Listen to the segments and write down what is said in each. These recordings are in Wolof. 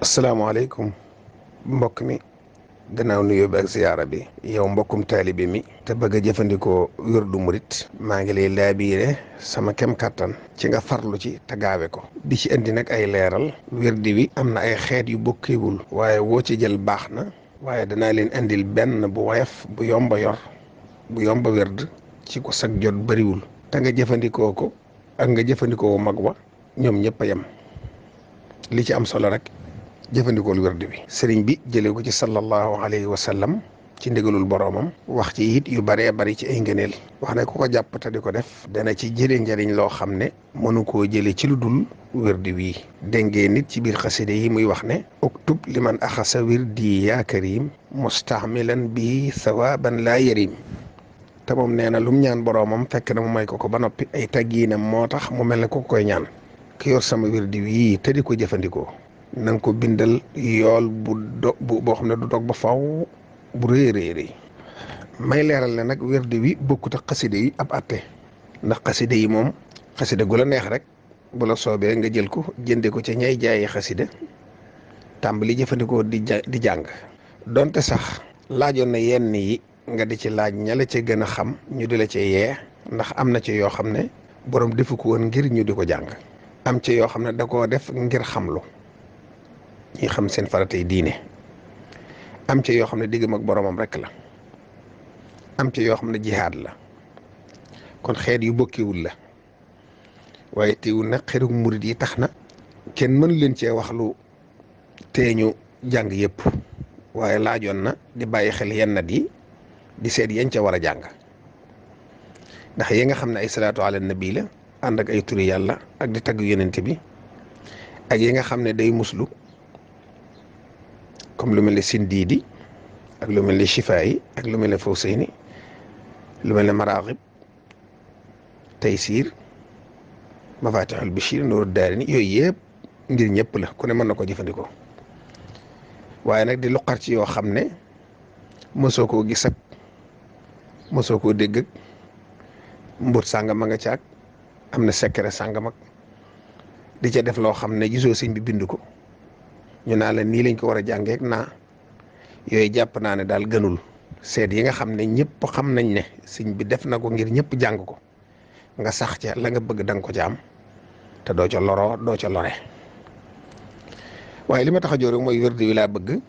asalaamaaleykum mbokk mi gannaaw nuyoo bi ak ziyaara bi yow mbokkum taalibe mi te bëgg a jëfandikoo wérdu murit maa ngi lay laabiire sama kem kàttan ci nga farlu ci te gaawe ko di ci indi nag ay leeral wérdi wi am na ay xeet yu bokkiwul waaye woo ci jël baax na waaye danaa leen indil benn bu woyof bu yomba yor bu yomba wérd ci ko sag jot bariwul te nga jëfandikoo ko ak nga jëfandikoo mag wa ñoom ñëpp a yem li ci am solo rek jëfandikool wérdu bi sëriñ bi jëlee ko ci sallallahu alayhi wa sallam ci ndigalul boroomam wax ci it yu bëree bëri ci ay ngëneel wax ne ku ko jàpp te di ko def dana ci jëlee njariñ loo xam ne mënu koo jële ci lu dul wérdu wii déngee nit ci biir xaside yi muy wax ne uktub liman axasa wirdi yaa karim mustahmilan bi sawaban laa yarim te moom nee na lum ñaan boroomam fekk na mu may ko ba noppi ay taggiinam moo tax mu mel ne ku koy ñaan ki yor sama wérdu wii te di ko jëfandikoo na nga ko bindal yool boo xam ne du dog ba faw bu rëy rëy may leeral ne nag wérdu wi bokkut ak xaside yi ab atte ndax xaside yi moom xaside gu la neex rek bu la soobee nga jël ko jënde ko ca ñay jaayi xaside tàmbali jëfandikoo di jàng donte sax laajoon na yenn yi nga di ci laaj ñala ca gën a xam ñu di la ca yee ndax am na ci yoo xam ne borom defu ko woon ngir ñu di ko jàng am ci yoo xam ne da koo def ngir xamlu ñi xam seen faratay diine am ci yoo xam ne diggam ak boromam rek la am ci yoo xam ne jihaad la kon xeet yu bokkiwul la waaye teewul nag xeetu murit yi tax na kenn mënu leen cee wax lu teeñu jàng yëpp waaye laajoon na di bàyyi xel yennat yi di seet yañ ca war a jàng ndax yi nga xam ne ay salaatu ala nabi la ànd ak ay turi yàlla ak di tagg yonent bi ak yi nga xam ne day muslu comme lu mel ne sindiidi ak lu mel ne shifaa yi ak lu mel ne fawsayni lu mel ne maraaxib taysiir mafatixul bishir nooru daarini yooyu yëpp ngir ñëpp la ku ne mën na ko jëfandikoo waaye nag di luqar ci yoo xam ne mosoo koo gis ak mosoo koo dégg ak mbóot sàngam a nga caag am na secret sàngam ak di ca def loo xam ne gisoo sëñ bi bind ko ñu naa la nii lañ ko war a jàngee ak naa yooyu jàpp naa ne daal gënul seet yi nga xam ne ñëpp xam nañ ne sëñ bi def na ko ngir ñëpp jàng ko nga sax ca la nga bëgg danga ko ca am te doo ca loroo doo ca lore waaye li ma tax a jóg rek mooy wérdu wi laa bëgg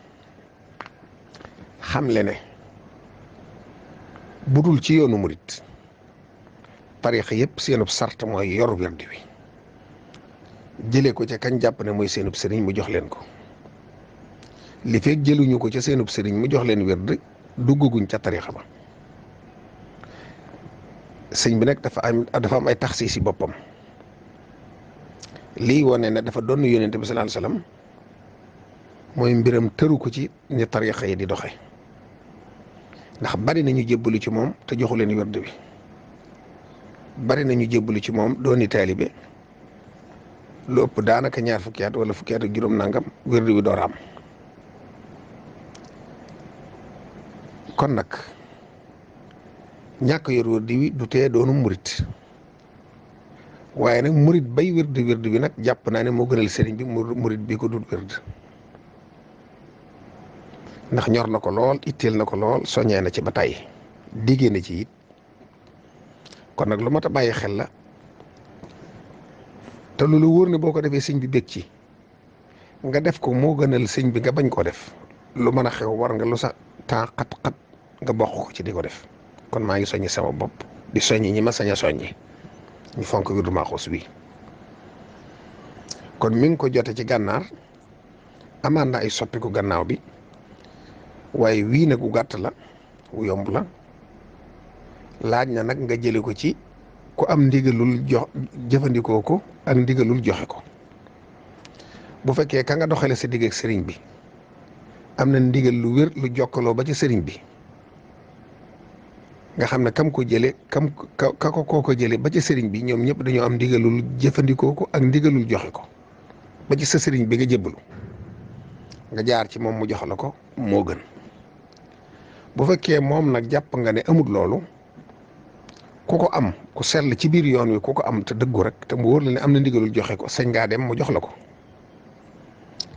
xam le ne budul ci yoonu murit tariixa yëpp seenub sart mooy yor wérdu wi jëlee ko ca kañ jàpp ne mooy seenub sëriñ mu jox leen ko li fekk jëluñu ko ca seenub sëriñ mu jox leen wérd dugguñ ca tariixa ba sëñ bi nag dafa am ay taxsiis si boppam lii wane ne dafa doon yonent bi sallallahu alayhi wasallam mooy mbiram tëru ko ci ni tariixa yi di doxe ndax bari nañu jébbalu ci moom te joxu leen wérd bi bari nañu jébbalu ci moom dooni taalibe lu ëpp daanaka ñaar fukki at wala fukki at ak juróom nangam wérdu wi door am kon nag ñàkk yor wérdu wi du tee doonu murit waaye nag murit bay wérdu bi nag jàpp naa ne moo gënal sëriñ bi murit bi ko dul wérd ndax ñor na ko lool itteel na ko lool soññee na ci ba tàyyi diggée na ci it kon nag lu mat a bàyyi xel la te loolu wóor ne boo ko defee sëñ bi bég ci nga def ko moo gënal sëñ bi nga bañ koo def lu mën a xew war nga lu sa temps xat-xat nga bokk ko ci di ko def kon maa ngi soññi sama bopp di soññi ñi ma sañ a soññi ñu fonk wirdu Maxuus wi kon mi ngi ko jote ci gànnaar amaan na ay soppiku gannaaw bi waaye wii nag wu gàtt la wu yomb la laaj na nag nga jële ko ci ku am ndigalul jëfandikoo ko ak ndigalul joxe ko bu fekkee ka nga doxale sa digg ak sëriñ bi am na ndigal lu wér lu jokkaloo ba ci sëriñ bi nga xam ne kam ko jële ka ko jële ba ci sëriñ bi ñoom ñëpp dañoo am ndigalul jëfandikoo ko ak ndigalul joxe ko ba ci sa sëriñ bi nga jébbalu nga jaar ci moom mu jox la ko moo gën bu fekkee moom nag jàpp nga ne amut loolu ku ko am ku sell ci biir yoon wi ku ko am te dëggu rek te mu wóor la ne am na ndigalul joxe ko sañ ngaa dem mu jox la ko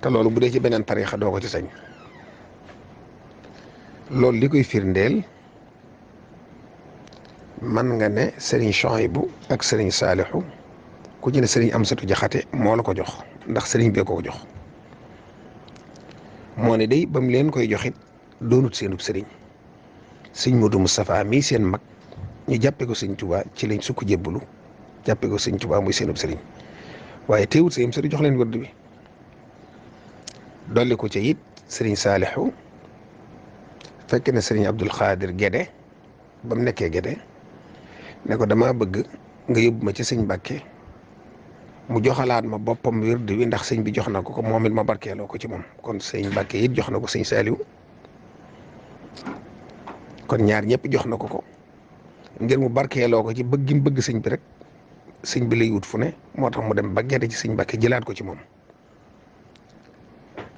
te loolu bu dee ci beneen tariixa doo ko ci sañ. loolu li koy firndeel man nga ne sëriñ Chouaïbou ak sëriñ Saalixu ku ci ne sëriñ Amsatu Jaxate moo la ko jox ndax sëriñ bee ko jox moo ne day ba mu leen koy joxit doonut seenub sëriñ sëñ Modou Moustapha mii seen mag ñu jàppe ko sëñ Tuubaa ci lañ sukk jébbalu jàppe ko sëñ Tuubaa muy seenub sëriñ waaye teewut sëñ Amsatu jox leen wërd bi dolli ko ca it sëriñ Saalixu fekk na sëriñ Abdul Xaadir Gédé ba mu nekkee Gédé ne ko damaa bëgg nga yóbbu ma ci sëñ Mbàkke mu joxalaat ma boppam wird wi ndax sëñ bi jox na ko moom it ma barkeeloo ko ci moom kon sëñ Mbàkke it jox na ko sëñ Saaliw kon ñaar ñëpp jox na ko ngir mu barkeeloo ko ci bëgg gi mu bëgg sëñ bi rek sëñ bi lay wut fu ne moo tax mu dem ba Gédé ci sëñ Mbàkke jëlaat ko ci moom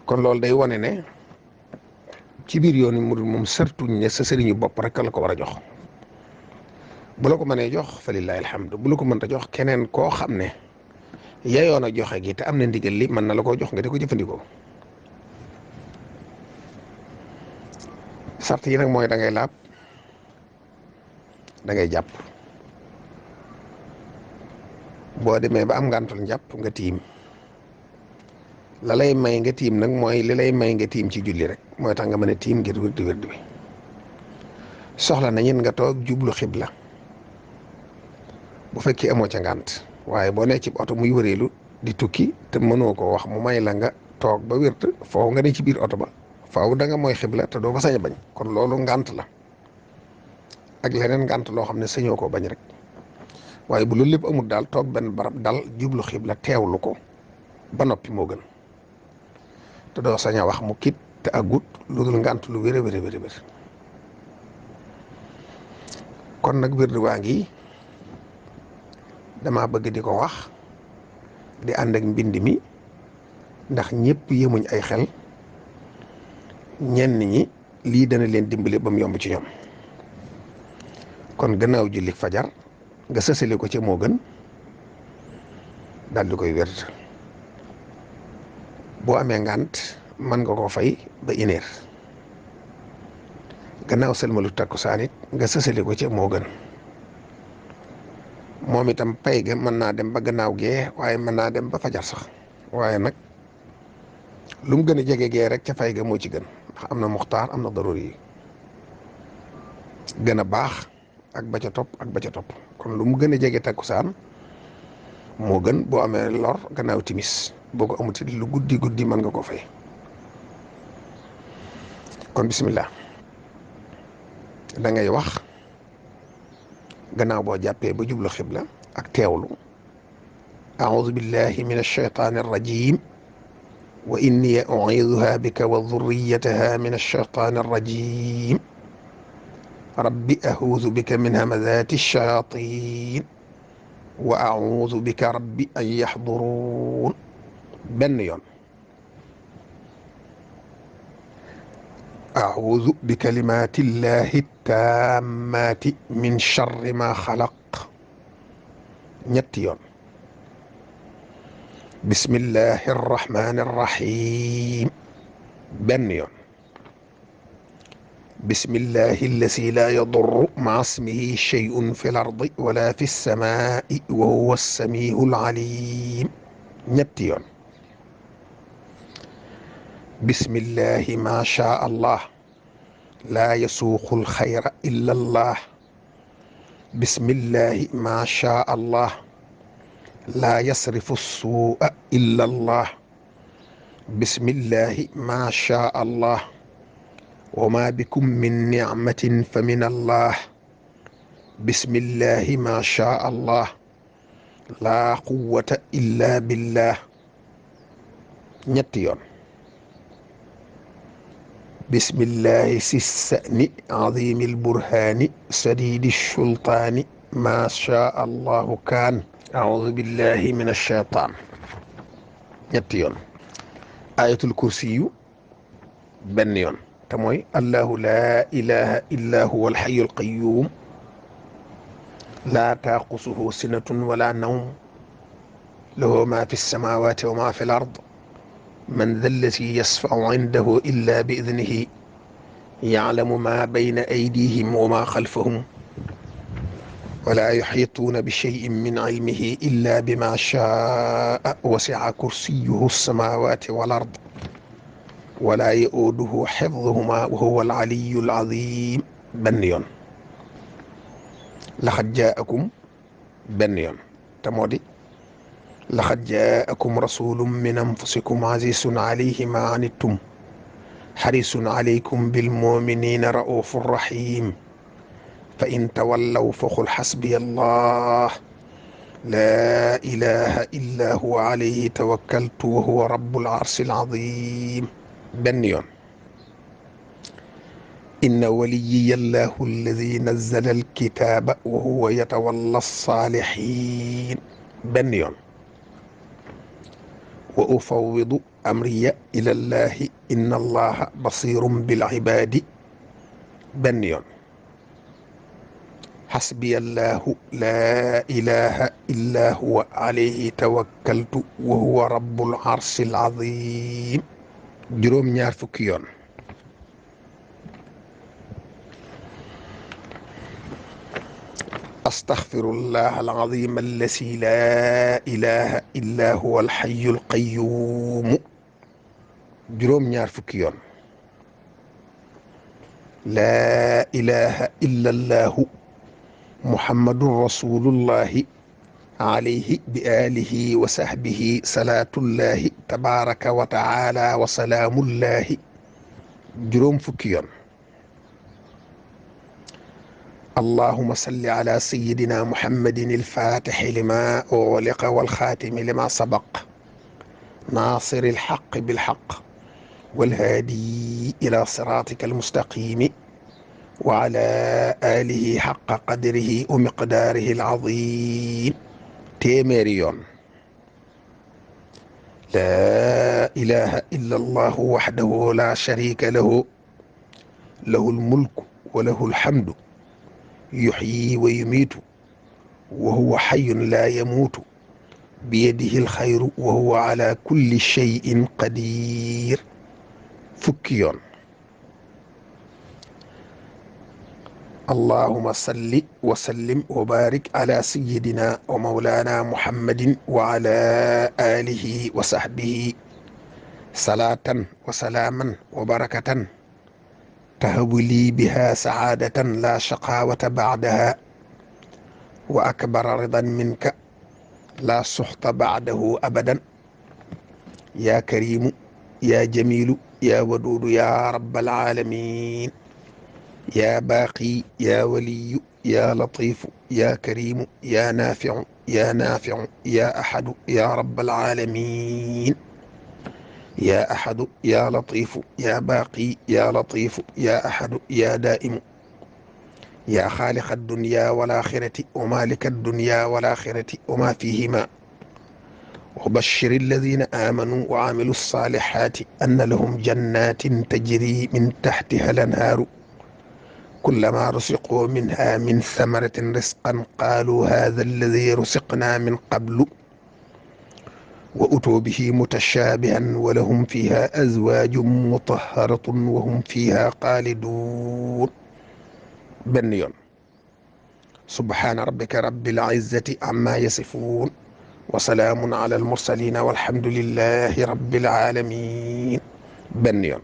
kon loolu day wane ne ci biir yoon mu moom sartuñ ne sa sëriñu bopp rek la ko war a jox bu la ko mënee jox fa lillahi alhamdu bu la ko mënta jox keneen koo xam ne yayoon a joxe gi te am na ndigal li mën na la koo jox nga di ko jëfandikoo sart yi nag mooy da ngay laab da ngay jàpp boo demee ba am ngàntul njàpp nga tiim la lay may nga tiim nag mooy li lay may nga tiim ci julli rek mooy tax nga mën a tiim ngir wirdu bi soxla na ñit nga toog jublu xibla bu fekkee amoo ca ngànt waaye boo nee ci oto muy wëreelu di tukki te mënoo ko wax mu may la nga toog ba wird foofu nga ne ci biir oto ba faaw da nga mooy xibla te doo ko sañ a bañ kon loolu ngànt la ak leneen ngànt loo xam ne sañoo koo bañ rek waaye bu loolu lépp amul daal toog benn barab dal jublu xibla teewlu ko ba noppi moo gën te doo sañ a wax mu kit te agut lu dul ngànt lu wér a wér kon nag wird waa ngi dama bëgg di ko wax di ànd ak mbind mi ndax ñëpp yemuñ ay xel ñenn ñi lii dana leen dimbali ba mu yomb ci ñoom kon gannaaw julli fajar nga sësale ko ci moo gën daal di koy wird boo amee ngànt mën nga koo fay ba 1 heure gannaaw sëlmalu takkusaan it nga sësale ko ci moo gën moom itam pay ga mën naa dem ba gannaaw gee waaye mën naa dem ba fajar sax waaye nag lu mu gën a jege gee rek ca fay ga moo ci gën ndax am na muxtaar am na daruri yi gën a baax ak ba ca topp ak ba ca topp kon lu mu gën a jege takkusaan moo gën boo amee lor gannaaw timis boo ko amuti lu guddi mën nga ko fay kon bismillah da ngay wax gannaaw boo jàppee ba jublu xibla ak teewlu a'udhu billahi minash shaytanir rajim wa inni u'idhuha bika wa dhurriyyataha minash shaytanir rajim rabbi a'udhu bika min hamazati shayatin wa a'udhu bika rabbi an yahdurun benn yoon a'udhu bi kalimatillahi tammati min sharri ma xalaq ñetti yoon bismillahi arrahmani arrahim benn yoon bismillahi allasi la yadurru ma'a ismihi shay'un fi l-ardi wala fi s-samaa'i wa huwa as-sami'u al-alim ñetti yoon bismillahi ma sha allah laa yasuuqu alxayra illa allah bismillahi ma sha allah laa yasrifu suu'a illa allah bismillahi ma sha allah wa ma bikum min nicmatin fa min allah bismillahi ma sha allah laa quwwata illa billah ñetti yoon bismillahi si sani azimi alburhani sadidi sultaani ma sha allahu kaan audu billahi min alcheytaan ñetti yoon ayatul kursiyu benn yoon te mooy allahu laa ilaha illa huwa alxayu alqayum laa taaqusuhu sinatun wala nawm lahu ma fi lsamawati wa ma fi l ard man dha allati yasfau indahu illa bi idnihi yaclamu ma bayna aydihim wa ma xalfahum wala yuxiituuna bi cheyin min cilmihi illa bima chaa wasica kursiyuhu alsamawati wal ard wala yauduhu xifduhuma wa huwa alcaliyu alcazim benn yoon. laxad jaakum benn yoon te moo di laxad jaakum rasulun min anfusikum azizun alayhi ma anittum xarisun alaykum bilmuminina raufun rahim fa in tawallaw faqul xasbiya allah laa ilaha illa huwa alayhi tawakkaltu wa huwa rabbul arsil azim benn yoon. inna waliyiya allahu alladi nazzala alkitaba wa huwa yatawalla alsalihin benn yoon. wa ufawwidu amriya ila allahi inna allaha basirun bil ibadi benn yoon. xasbiya allahu laa ilaha illa huwa alayhi tawakkaltu wa huwa rabbul arsil azim juróom-ñaar fukki yoon. astaxfirullah alazim allasi laa ilaha illa huwa alxayu alqayumu juróom-ñaar fukki yoon. laa ilaha illa allahu muhammadun rasulullahi alayhi bi alihi wa sahbihi salaatullahi tabaraka wa taala wa salaamullahi juróom fukki yoon. allahuma salli ala sayidina muhammadin alfatixi lima ughliqa walxaatimi lima sabaq naasiri alxaq bilxaq walhaadi ila siraatika almustaqimi wa ala alihi xaqa qadrihi wa miqdaarihi alazim téeméeri yoon. laa ilaha illa allahu waxdahu la sharika lahu lahu almulku wa lahu alhamdu yuxyi wa yumiitu wa huwa xayyun laa yamuutu biyadihi alxayru wa huwa ala kulli cheyin qadir fukki yoon. allahuma salli wa sallim wa barik ala sayidina wa maulana muhammadin wa ala alihi wa sahbihi salaatan wa salaaman wa barakatan tahabu lii biha saadatan la shaqawata bacdaha wa akbara ridan minka la suxta bacdahu abadan ya karimu ya jamilu ya waduudu ya rabbal alamin ya baaqi ya waliyu ya latifu ya karimu ya naafiu ya ahadu ya rabbal alamin ya ahadu ya latifu ya baaqi ya latifu ya ahadu ya daimu ya xaaliqa addunya wal axirati wa malika addunya wal axirati wa ma fihima wa bashir alladina amanu wa amilu alsalihati anna lahum jannatin tajri min taxtiha lanhaaru kullama rusiqu minha min samaratin risqan qaalu hada alladi rusiqna min qablu wa utuu bihi mutashaabihan wa lahum fiha azwaajun mutahharatun wa hum fiha xaaliduun benn yoon. subhaana rabbika rabbil izzati amma yasifuun wa salaamun ala almursalin walhamdulillahi rabbil aalamiin benn yoon.